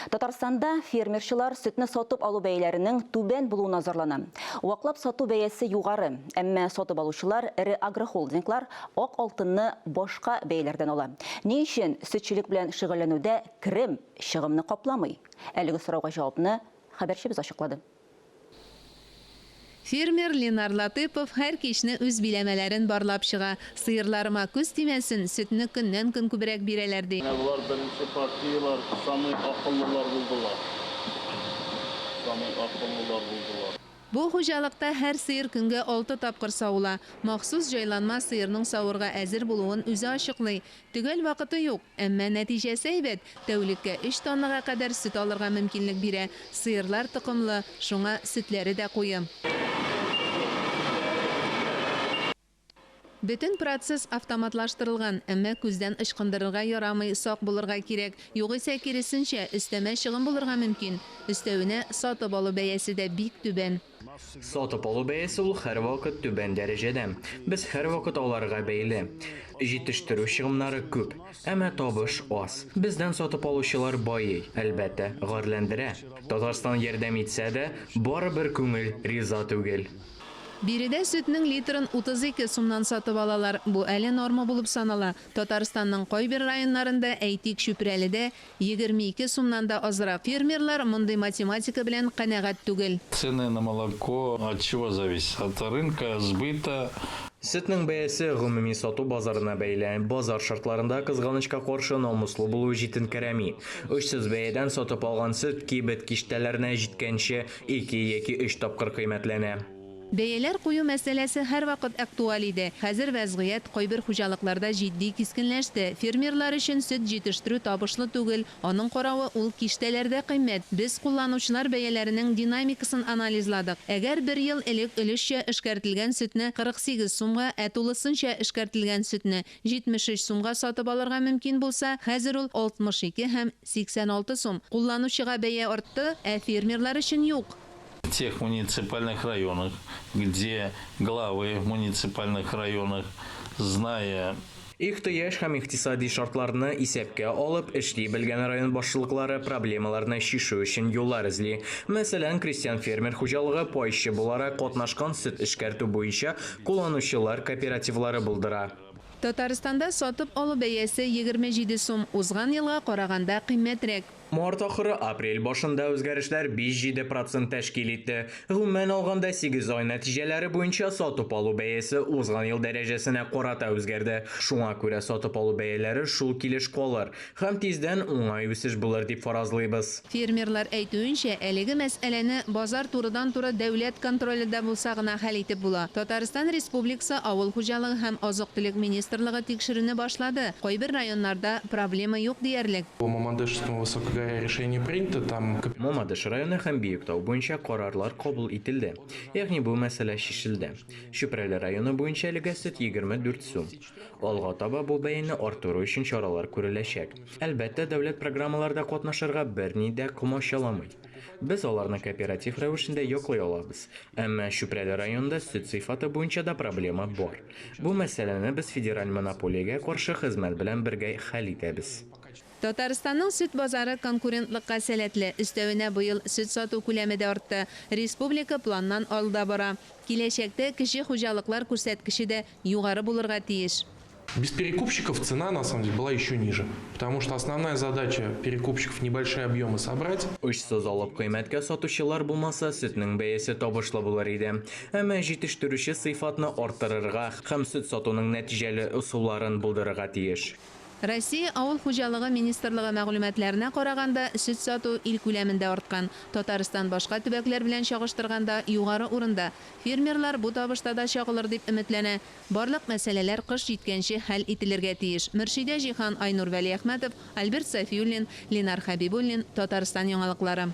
Татарстанда фермерчылар сөтне сатып алу бәяләренең түбән булуына зарлана. Ваклап сату бәясе югары, әмма сатып алучылар, эре агрохолдинглар ак алтынны башка бәяләрдән ала. Ни өчен сөтчелек белән шөгыльләнүдә керем чыгымны капламый? Әлеге сорауга җавапны хәбәрчебез ачыклады. Фермер Ленар Латыйпов һәр кичне үз биләмәләрен барлап чыга. Сыерларыма күз тимәсен, сөтне көннән-көн күбрәк бирәләр, ди. Менә болар беренче партияләр, самый акыллылар булдылар. Самый акыллылар булдылар. Бу хуҗалыкта һәр сыер көнгә алты тапкыр савыла. Махсус җайланма сыерның савырга әзер булуын үзе ачыклый. Төгәл вакыты юк, әмма нәтиҗәсе әйбәт, тәүлеккә өч тоннага кадәр сөт алырга мөмкинлек бирә. Сыерлар токымлы, шуңа сөтләре дә куе. Бөтен процесс автоматлаштырылган, әмма күздән ычкындырырга ярамый, сак булырга кирәк. Югыйсә, киресенчә, өстәмә чыгым булырга мөмкин. Өстәвенә, сатып алу бәясе дә бик түбән. Сатып алу бәясе ул һәрвакыт түбән дәрәҗәдә. Без һәрвакыт аларга бәйле. Җитештерү чыгымнары күп, әмма табыш аз. Бездән сатып алучылар байый, әлбәттә, гарьләндерә. Татарстан ярдәм итсә дә, барыбер күңел риза түгел. Биредә сөтнең литрын 32 сумнан сатып алалар. Бу әле норма булып санала. Татарстанның кайбер районнарында, әйтик, Чүпрәледә, 22 сумнан да азрак. Фермерлар мондый математика белән канәгать түгел. Цены на молоко от чего зависят? От рынка сбыта. Сөтнең бәясе гомуми сату базарына бәйле. Базар шартларында, кызганычка каршы, намуслы булу җитенкерәми. Очсыз бәядән сатып алган сөт кибет киштәләренә җиткәнче ике яки өч тапкыр кыйммәтләнә. Бәяләр кую мәсьәләсе һәрвакыт актуаль иде. Хәзер вәзгыять кайбер хуҗалыкларда җитди кискенләште. Фермерлар өчен сөт җитештерү табышлы түгел, аның каравы, ул киштәләрдә кыйммәт. Без кулланучылар бәяләренең динамикасын анализладык. Әгәр бер ел элек өлешчә эшкәртелгән сөтне 48 сумга, ә тулысынча эшкәртелгән сөтне 73 сумга сатып алырга мөмкин булса, хәзер ул 62 һәм 86 сум. Кулланучыга бәя артты, ә фермерлар өчен юк. В тех муниципальных районах, где главы муниципальных районах, зная Ихтыяҗ һәм икътисади шартларны исәпкә алып, эшли белгән район башлыклары проблемаларны чишү өчен юллар эзли. Мәсәлән, крестьян-фермер хуҗалыгы пайчы буларак катнашкан сөт эшкәртү буенча кулланучылар кооперативлары булдыра. Татарстанда сатып алу бәясе 27 сум, узган елга караганда кыйммәтрәк. Март ахыры, апрель башында үзгәрешләр 5-7 процент тәшкил итте. Гомумән алганда, сигез ай нәтиҗәләре буенча сатып алу бәясе узган ел дәрәҗәсенә карата үзгәрде. Шуңа күрә сатып алу бәяләре шул килеш калыр һәм тиздән уңай үсеш булыр дип фаразлыйбыз. Фермерлар әйтүенчә, әлеге мәсьәләне базар турыдан-туры дәүләт контролендә булса гына хәл итеп була. Татарстан Республикасы Авыл хуҗалыгы һәм азык-төлек министрлыгы тикшерүне башлады. Кайбер районнарда проблема юк диярлек. По Мамадышскому высокогорье решение принято, там. Мамадыш районы һәм Биектау буенча карарлар кабул ителде, ягъни бу мәсьәлә чишелде. Чүпрәле районы буенча әлегә сөт 24 сум. Алга таба бу бәяне арттыру өчен чаралар күреләчәк. Әлбәттә, дәүләт программаларда катнашырга берни дә комачауламый. Без аларны кооператив рәвешендә яклый алабыз. Әмма Чүпрәле районында сөт сыйфаты буенча да проблема бар. Бу мәсьәләне без федераль монополиягә каршы хезмәт белән бергә хәл итәбез. Татарстанның сөт базары конкурентлыкка сәләтле. Өстәвенә, быел сөт сату күләме дә артты. Республика планнан алда бара. Киләчәктә кече хуҗалыклар күрсәткече дә югары булырга тиеш. Без перекупщиков цена, на самом деле, была еще ниже. Потому что основная задача перекупщиков небольшие объемы собрать. Очсыз алып кыйммәткә сатучылар булмаса, сөтнең бәясе табышлы булыр иде. Әмма җитештерүче сыйфатны арттырырга һәм сөт сатуның нәтиҗәле ысулларын булдырырга тиеш. Россия Авыл хуҗалыгы министрлыгы мәгълүматларына караганда, сөт сату ил күләмендә арткан. Татарстан башка төбәкләр белән чагыштырганда югары урында. Фермерлар бу табышта да чагылыр дип өметләнә. Барлык мәсьәләләр кыш җиткәнче хәл ителергә тиеш. Мөршидә Җиһан, Айнур Вәлиәхмәтов, Альберт Сафиуллин, Ленар Хәбибуллин, Татарстан яңалыклары.